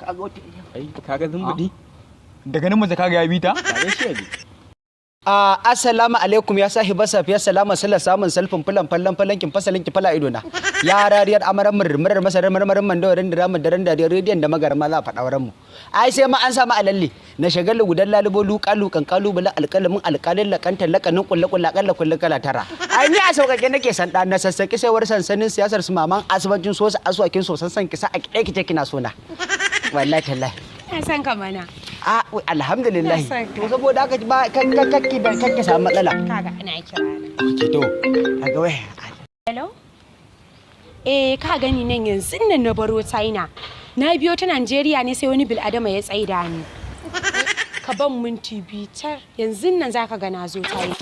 Kaga wata. Ai kaga zumbudi. Daga nan mace kaga ya bi ta? Kaga shi yaji. A assalamu alaikum ya sahiba safiya salama sallar samun salfin fulan fallan falankin fasalin ki fala ido na. Ya rariyar amaran murmurar masarar marmarin mandawarin diramar daren dariyar rediyon da magarma za a faɗa wurin mu. Ai sai ma an samu alalle na shagalu gudan lalubo luka lukan kalubalen alƙalamin alƙalin lakantar lakanin kulle kulle akalla kulle kala tara. Ai ni a sauƙaƙe nake san ɗa na sassaƙi saiwar sansanin siyasar su maman asibancin sosa asuwakin sosan san kisa a kiɗe kice kina sona. Wallahi tallahi. Ina son ka mana. A alhamdulillah. Ina son ka. To saboda haka ba kakki da kakki samu matsala. Kaga ana kira na. Okay, to. Kaga wai. Hello? Eh, ka gani nan yanzu nan na baro China. Na biyo ta Najeriya ne sai wani bil'adama ya tsaida ni. Ka ban minti 5 yanzu nan zaka ga na zo China.